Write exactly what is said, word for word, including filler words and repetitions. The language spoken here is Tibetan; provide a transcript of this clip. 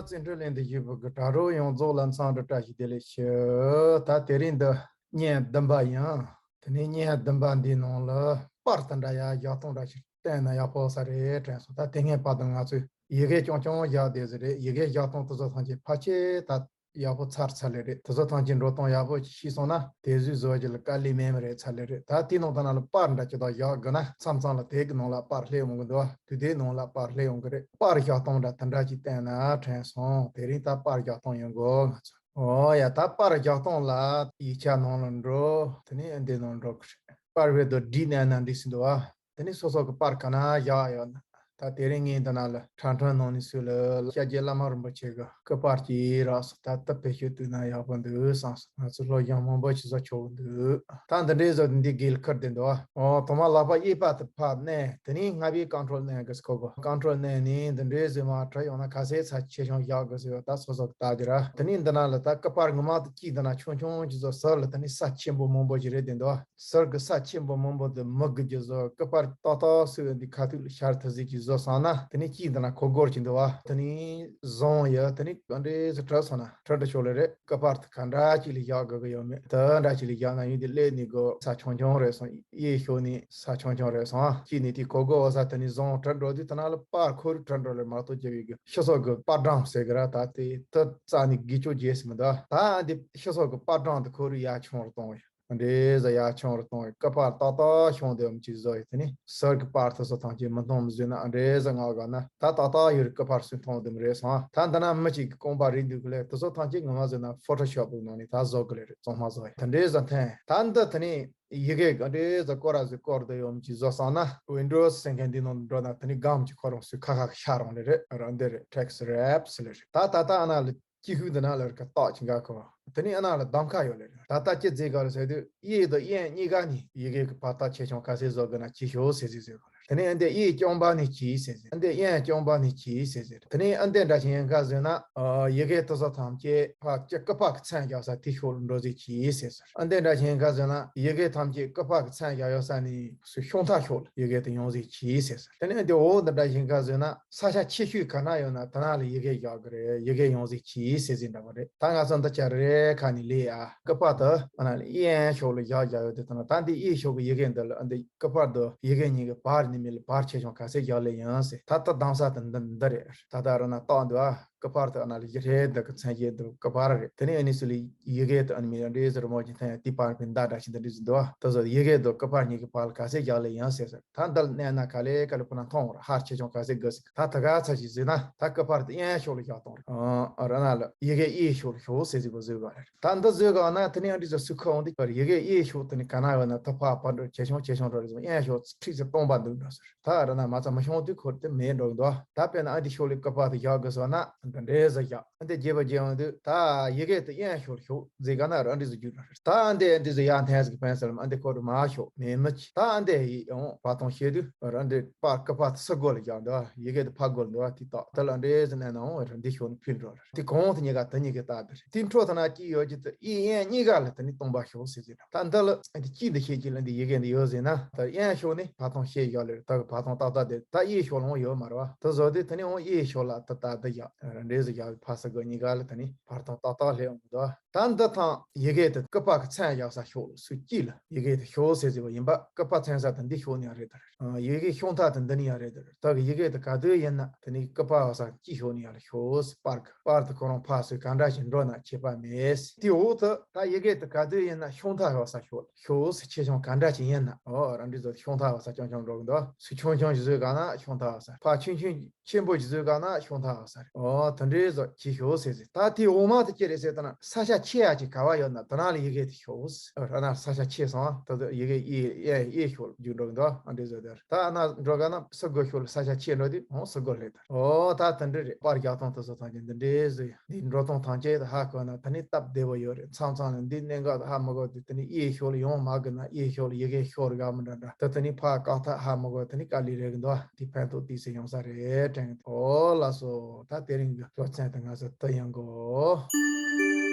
སེན་ཊྲལ་ཨིན་ཌི་ཡུ་བུ་གི་དྲ་རོགས་ཡོངས་རྫོགས་ལ་འཚམས་འདྲི་བཀྲ་ཤིས་བདེ་ལེགས་ཞུ། ད་དེ་རིང་འདི་བརྙན་བདུན་པ་ཡིན། དེ་ནས་བརྙན་བདུན་པ་འདིའི་ནང་ལ་པར་དེ་འདྲ་ཡ་བཞག་སྟངས་འདྲ་ཞིག་བསྟན་ན་ཡག་པོ་ས་རེད་དྲན་སོང་། ད་དེ་སྔའི་བར་དུ་ང་ཚོས་ཡི་གེ་རྐྱང་རྐྱང་བཞག་བསྡད་ཟིག་རེད། ཡི་གེ་བཞག་སྟངས་དེ་ཚོ་ཐམས་ཅད་ཕལ་ཆེར་ད་ཡག་པོ་ཚར་ཚར་ལེ་རེད། དེ་ཚོ་ཐམས་ཅད་འགྲོ་སྟངས་ཡག་པོ་ཅིག་ཤེས་སོང་ན་དེ་བཟོས་བཟོ་རྒྱུ་ལ་དཀའ་ལས་མེད་མ་རེད་ཚར་ལེ་རེད། ད་དེའི་ནང་ད་ན་ལ་པར་འདྲ་ཅིག་ད་བཞག་དགོས་ན་མཚམས་མཚམས་ལ་དེ་གི་ནང་ལ་པར་སླེབས་ཡོང་གི་འདུག་དུས་དེའི་ནང་ལ་པར་སླེབས་ཡོང་གི་རེད། པར་བཞག་སྟངས་འདྲ་དེ་འདྲ་ཅིག་བསྟན་ན་དྲན་སོང་། དེ་རིང་ད་པར་བཞག་སྟངས་ཡོང་གོ་ང་ཚོ། ཨོ་ཡ། ད་པར་རྒྱག་སྟངས་ལ་ཡིག་ཆ་ནང་ལ་འགྲོ། དེ་ནས་འདི་ནང་འགྲོ་གི་རེད། པར་བེད་དུ་བྲིས་ནས་ན་འགྲིག་སྲིད་འདུག་ཨ། དེ་ནས་སོ་སོ་གི་པར་ག་ན་བཞག་ཡོད་ན། ད་དེ་རིང་ངས་འདི་ན་ལ་ཁྲང་ཁྲང་ནང་ནས་སུ་ལ་སྐྱབས་རྗེ་བླ་མ་རིན་པོ་ཆེ་གི་སྐུ་པར་གྱི་རགས་སུ་ད་ལྟ་བེད་སྤྱོད་བཏུས་ན་ཡག་པོ་འདུག་བསམ་སོང་། ང་ཚོ་སློབ་སྦྱོང་མང་པོ་ཞིག་བཟོ་ཆོག་འདུག་ད་འདི་འདྲའི་བཟོ་འདི་དགེ་ལ་ཁུར་དེ་འདུག་ཨ། ཨོ་ཐོག་མ་ལག་པ་གཡས་པ་དེ་ཕར་མནན། དེ་ནས་སྔ་བའི་ཀོན་ཊོལ་མནན་གི་སྐོར་གོ། ཀོན་ཊོལ་མནན་ནས་འདི་འདྲའི་བཟོས་མ་བྲིས་ཡོང་ན་ག་ཚད་ཚ་ཆེ་ཆུང་བཞག་གི་ཟེར་བ་ད་སོ་སོ་གི་ལྟ་རྒྱུ་ར། དེ་ནས་འདི་ན་ལ་ད་སྐུ་པར་ངོ་མ་དེ་གཅིག་འདི་ན་ཆུང་ཆུང་ཅིག་བཟོ། ཟུར་ལ་དེ་ནས་ས་ཆེན་པོ་མང་པོ་ཞིག་རེད་དེ་འདུག་ཟུར་གི་ས་ཆེན་པོ་མང་པོ་དེ་མི་དགོས་རྒྱུ་བཟོ། སྐུ་པར་ཏག་ཏག་སོས་འདི་ཁ་ཐུག་ལ་ཤར་ཐུབ་ཟིག་ཅིག་བཟོ་སོང་ན། དེ་ནས་གཅིག་འདི་ན་གོ་སྐོར་ཅིག་འདུག་བ། དེ་ནས་བཟང་ཡ། དེ་ནས་ག་འདྲས་སུ་བྲིས་སོང་ན་བྲིས་འགྲོ་ཆོག་ལེ་རེད། སྐུ་པར་དེ་ག་འདྲ་ཅིག་ལ་བཞག་དགོས་གི་ཡོད་མེད་དེ་འདྲ་ཅིག་ལ་བཞག་ན་ཡོང་དེ་སླེབས་ནས་གོ་ས་ཆུང་ཆུང་རེད་སོང་། གཡས་ཕྱོགས་ནས་ས་ཆུང་ཆུང་རེད་སོང་ཨ། གཅིག་ནས་དེ་གོ་གོ་བ་ས་དེ་ནས་བཟང་བྲིས་འགྲོ་དུས་དེ་ན་ལ་པར་ཁོ་རུ་བྲིས་འགྲོ་ལེ་མ་གཏོགས་རྒྱབ་ཡོད་གི་ཕྱི་སོག་གི་པར་གྲངས་ཟེར་གི་ར། ད་དེ་དེ་རྩ་ནས་དགེ་ཆོག་རྒྱས་སི་མི་འདུག་ད་འདི་ཕྱི་སོག་གི་པར་གྲངས་དེ་ཁོ་རུ་ཡར་ཆུང་རུ་གཏོང་བ་ཡོད། འདྲེས་ཟ་ཡ་ཆུང་རུ་གཏོང་བའི་སྐུ་པར་ཏག་ཏག་ཤོང་དེ་འམ་ཅིག་བཟོ་ཡི། དེ་ནི་ཟུར་གྱི་པར་དེ་ཚོ་ཐམས་ཅད་མི་མཐོང་མི་བཟོས་ན་འདྲེས་ཟ་ང་ག་ན་ད་ཏག་ཏག་ཡོད་རེད། སྐུ་པར་སུས་མཐོང་དེ་མི་རེད་སོང་། ད་འདི་ན་མི་གཅིག་གི་རྐང་པ་རིག་འདུག་གི་ལས་དེ་ཚོ་ཐམས་ཅད་ངོ་མ་བཟོས་ན་ཕོ་ཊོ་ཤོབ་གི་ནང་ནས་ད་བཟོ་གི་ལས་རེད། བཙོང་མ་བཟོ་ཡི། དེ་འདྲེས་ཟ་འཐེན་ད་འདི་དེ་ནི་ཡི་གེ་ག་འདྲེས་ཟ་སྐོར་ར་ཟི་སྐོར་དེ་ཡོད་འམ་ཅིག་བཟོ་སོང་ན་ཝིན་ཌོ་སི་ཟེར་མཁན་འདི་ནང་འགྲོ་ན་དེ་ནི་སྒམ་གྱི་ཁོ་རང་སུས་ཁ་ཁ་ཤ་རང་ལས་རེད། རང་འདི་རེད། ཊེག་སི་རེབ་སི་ལས་རེད། ད་ད་ལྟ་ཨ་ན་ལ། ཀྱི་ཧུད་འདི་ན་ལ་རི་ཀ་རྟགས་ཅི་འགའ་ཁོ། དེ་ནས་ཨ་ན་ལ་གདམ་ཁ་ཡོད་ལེ་རེད། ད་ལྟ་ཅི་ཟེར་ག་རེ་ཟེར་དུས་གཡས་དང་གཡོན་གཉིས་ཀ་ནས་ཡི་གེ་གི་བར་ཐག་ཆེ་ཆུང་ག་ཚད་བཟོ་དགོས་ན་ཅི་ཤོག་ཟེར་ཟེར་ཟེར་ག་ལེ། དེ་ནས་ཨ་འདི་གཡས་རྐྱང་པ་ནས་ཅི་ཟེར་ཟེར། ཨ་འདི་གཡོན་རྐྱང་པ་ནས་ཅི་ཟེར་ཟེར། དེ་ནས་ཨ་འདི་འདྲ་ཞིག་ཡིན་ག་ཟེར་ན་ཡི་གེ་དེ་ཚོ་ཐམས་ཅད་ཕ་ཅི་སྐུ་པར་གི་མཚན་རྒྱག་ས་དེ་ཤོག་ལ་འགྲོ་ཟེར་ཅི་ཟེར་ཟེར། ཨ་འདི་འདྲ་ཞིག་ཡིན་ག་ཟེར་ན་ཡི་གེ་ཐམས་ཅད་སྐུ་པར་གི་མཚན་རྒྱག་ཡོད་ས་ནས་སུ་ཤོང་ཐག་ཤོག་ལ་ཡི་གེ་དེ་ཡོང་ཟེར་ཅི་ཟེར་ཟེར། དེ་ནས་ཨ་འདི་འོ་འདི་འདྲ་ཞིག་ཡིན་ག་ཟེར་ན། ས་ཆ་ཆེ་ཤོས་ག་ན་ཡོད་ན་དེ་ན་ལ་ཡི་གེ་བཞག་གི་རེད། ཡི་གེ་ཡོང་ཟིག་གྱིས་ཟེར་ཟིན་འདྲ་བ་རེད། ད་ང་ཚོ་འདི་ཆ་རེ་ཁ་ནས་ལས་ཨ་སྐུ་པར་དུ་ཨ་ན་ལ་གཡས་ཕྱོགས་ལ་བཞག་བཞག་ཡོད་དེ་དང་ད་འདི་གཡས་ཕྱོགས་ཀྱི་ཡི་གེ་འདི་ལ་འདི་སྐུ་པར་དུ་ཡི་གེ་གཉིས་ཀྱི་བར་ནི་མི་ལ་བར་ཆེ་ཆུང་ག་ཚད་བཞག་ལེ་ཡིན་ཟེར། ད་ལྟ་གདམ་ས་དེ་འདི་འདི་རེད། ད་ལྟ་ར་ན་རྟགས་འདི་ཨ་སྐུ་པར་དུ་ཨ་ན་ལ་ཡི་རེད་འདི་གི་མཚན་བརྒྱད་འདི་སྐུ་པར་རེད། དེ་ནས་ཨ་ནི་སུ་ལ་ཡི་གེ་དུ་ཨ་ནི་མི་ལ་འདྲེས་ཟེར་མོ་ཅི་ཐན་ཡ་དེ་པར་པའི་མདའ་འདྲ་ཞིག་འདི་འདྲི་ཟིན་འདུག་ཨ་དེ་ཚོ་ཡི་གེ་དུ་སྐུ་པར་གཉིས་ཀྱི་བར་ལ་ག་ཚད་བཞག་ལེ་ཡིན་ཟེར་ཟེར། ད་འདི་ལ་མནན་ན་ག་ལེ་ག་ལེ་ཁོ་ན་མཐོང་བར་ཧར་ཆེ་ཆུང་ག་ཚད་དགོས་ཟིག་ད་ད་ག་ཚ་ཞིག་ཟིན་ན་ད་སྐུ་པར་དེ་གཡས་ཕྱོགས་ལ་བཞག་གཏོང་རེད། ཨ་ར་ན་ལ་ཡི་གེ་གཡས་ཕྱོགས་ལ་ཤོག་ཟེར་ཟིག་པོ་བཟོས་ག་རེད། ད་འདི་བཟོས་ག་ན་དེ་ནས་ཨ་འདྲི་ཟ་སུ་ཁ་འོང་དེ་ཡི་གེ་གཡས་ཕྱོགས་དེ་ནི་ག་ན་ཡོད་ན་ད་ཕ་པ་འགྲོ་ཆེ་ཆུང་ཆེ་ཆུང་འགྲོ་རེད་ཟེར། གཡས་ཕྱོགས་ཁྲིག་ཟེར་སྟོང་པ་འདུག་འགྲོ་ཟེར། ད་ར་ན་མ་ཚ་མ་ཤོང་དུས་ཁོར་དེ་མེད་འགྲོ་གི་འདུག་ད་དཔེར་ན་ཨ་འདི་ཤོག་ལེ་སྐུ་པར་དེ་བཞག་དགོས་སོ་ན་འདི་འདྲའི་ཟ་བཞག་ཨ་འདི་རྒྱས་པ་རྒྱས་འོང་དུས་ད་ཡི་གེ་དེ་གཡས་ཕྱོགས་ལ་ཤོག་ཟེར་ག་ན་ར་འདྲི་ཟ་རྒྱུ་ར་རེད། ད་ཨ་འདི་ཨ་འདི་ཟ་ཡ་འཐེན་ཟིག་ཕན་སལ་མ་ཨ་འདི་ཁོ་རུ་མ་ཤོག་མེད་མི་ཅི། ད་ཨ་འདི་ཡི་ཡོང་བ་དང་ཤེས་དུས་ར་འདི་པར་སྐུ་པར་དེ་ས་སྒོ་ལ་བཞག་འདུག་ཡི་གེ་དེ་ཕ་སྒོ་ལ་འདུག་དེ་དག་དེ་ལ་འདྲའི་ཟ་ནས་ན་འོང་ར་འདི་ཤོག་ནི་ཕིལ་འགྲོ་ར་རེད། དེ་གོང་དེ་གཉིས་ཀ་དེ་གཉིས་ཀ་ལྟ་དེ་རེད། དེ་འཕྲོ་ཐ་ན་ཅི་ཡོད་ཀྱི་དེ་ཨི་གཡས་གཉིས་ཀ་ལ་དེ་ནི་སྟོང་པ་ཤོག་ཟེར་ཟེར། ད་འདི་ལ་འདི་གཅིག་འདི་ཤེས་ཀྱི་ལ་འདི་ཡི་གེ་འདི་ཡོད་ཟེར་ན་ད་གཡས་ཕྱོགས་ནི་བར་སྟོང་ཤེས་ཡོད་ལེ་རེད། ད་གི་བར་སྟོང་ཏག་ཏག་དེ་ད་གཡས་ཕྱོགས་ལ་འོང་ཡོད་མ་རེད་བ། དེ་བཟོ་དུས་དེ་ནི་འོང་གཡས་ཕྱོགས་ལ་ད་ད་འདི་ཡག་ར་འདྲེས་སུ་ཡག་ཕ་ས་གི་གཉིས་ཀ་ལ་དེ་ནི་བར་སྟོང་ཏག་ཏག་སླེབས་འོང་གི་འདུག་ད་འདི་ཐང་ཡི་གེ་དེ་སྐུ་པར་གི་མཚན་ཡག་ས་ཤོག་སུ་གཅིག་ལ་ཡི་གེ་དེ་ཤོག་ཟེར་ཟེར་བ་ཡིན་པ་སྐུ་པར་མཚན་ས་དེ་འདི་ཤོག་ནི་ཡ་རེད་དར། ཡི་གེ་ཤོང་ཐག་དེ་འདི་ནི་ཡ་རེད་དར། ད་གི་ཡི་གེ་དེ་ག་དུས་ཡིན་ན་དེ་ནི་སྐུ་པར་བ་ས་གཅིག་ཤོག་ནི་ཡ་ལ་ཤོག་པར་གི་པར་དེ་ཁོ་རང་ཕ་སུ་ག་འདྲ་ཞིག་འགྲོ་ན་ཁྱད་པར་མེད། དེ་འོག་ཏུ་ད་ཡི་གེ་དེ་ག་དུས་ཡིན་ན་ཤོང་ཐག་བ་ས་ཤོག་ཤོག་ཆེ་ཆུང་ག་འདྲ་ཞིག་ཡིན་ན་ཨོ་རང་འདྲི་ཚོ་ཤོང་ཐག་བ་ས་ཆུང་ཆུང་འགྲོ་གི་འདུག་སུ་ཆུང་ཆུང་ཞིག་བཟོས་ག་ན་ཤོང་ཐག་བ་ས་ཕ་ཆུང་ཆུང་ཆེན་པོ་ཞིག་བཟོས་ག་ན་ཤོང་ཐག་བ་ས་རེད། ཨོ་དེ་འདྲའི་བཟོ་ཅི་ཤོག་ཟེར་ཟེར། ད་དེའི་འོག་མ་དེ་ཅི་རེད་ཟེར་ད་ན་ས་ཆ་ཆེ་ཡ་ཅིག་ག་བ་ཡོད་ན་དེ་ན་ལ་ཡི་གེ་དེ་ཤོག་ཟེར། ཨ་ན་ས་ཆ་ཆེ་སོང་ད་དེ་ཡི་གེ་ཨེ་ཨེ་ཨེ་ཤོག་རྒྱུག་འགྲོ་གི་འདུག་ཨ་འདྲའི་བཟོ་དེ་རེད། ད་ཨ་ན་འགྲོ་ག་ན་ས་སྒོ་ཤོག་ལ་ས་ཆ་ཆེ་འགྲོ་དུས་ཨོ་ས་སྒོ་སླེབས་དེ་རེད། ཨོ་ད་དེ་འདྲ་རེད། པར་རྒྱག་སྟངས་དེ་ཚོ་ཐམས་ཅད་འདི་འདྲའི་བཟོ་ཡ། འདི་འགྲོ་སྟངས་ཐམས་ཅད་ཧ་གོ་ན་ད་ནི་སྟབས་བདེ་བོ་ཡོད་རེད། མཚམས་མཚམས་ལ་འདི་གནད་འགག་ཧ་མ་གོ་དུས་ད་ནི་གཡས་ཕྱོགས་ལ་ཡོང་མ་དགོས་ན་གཡས་ཕྱོགས་ལ་ཡི་གེ་ཤོག་རེ་ག་མི་འདྲ་འདྲ་ད་ད་ནི་ཕ་བཀག་ཐག་ཧ་མ་གོ་ད་ནི་དཀའ་ལས་རེད་གི་འདུག་འདི་ཕན་ཐོགས་ཏི་སེ་ཡོང་ས་རེད་དྲན་གི་འདུག་ཨོ་ལགས་སོ། ད་དེ་རིང་གི་སློབ་ཚན་དེ་ང་ཚོ་ད་ཡོང་གོ།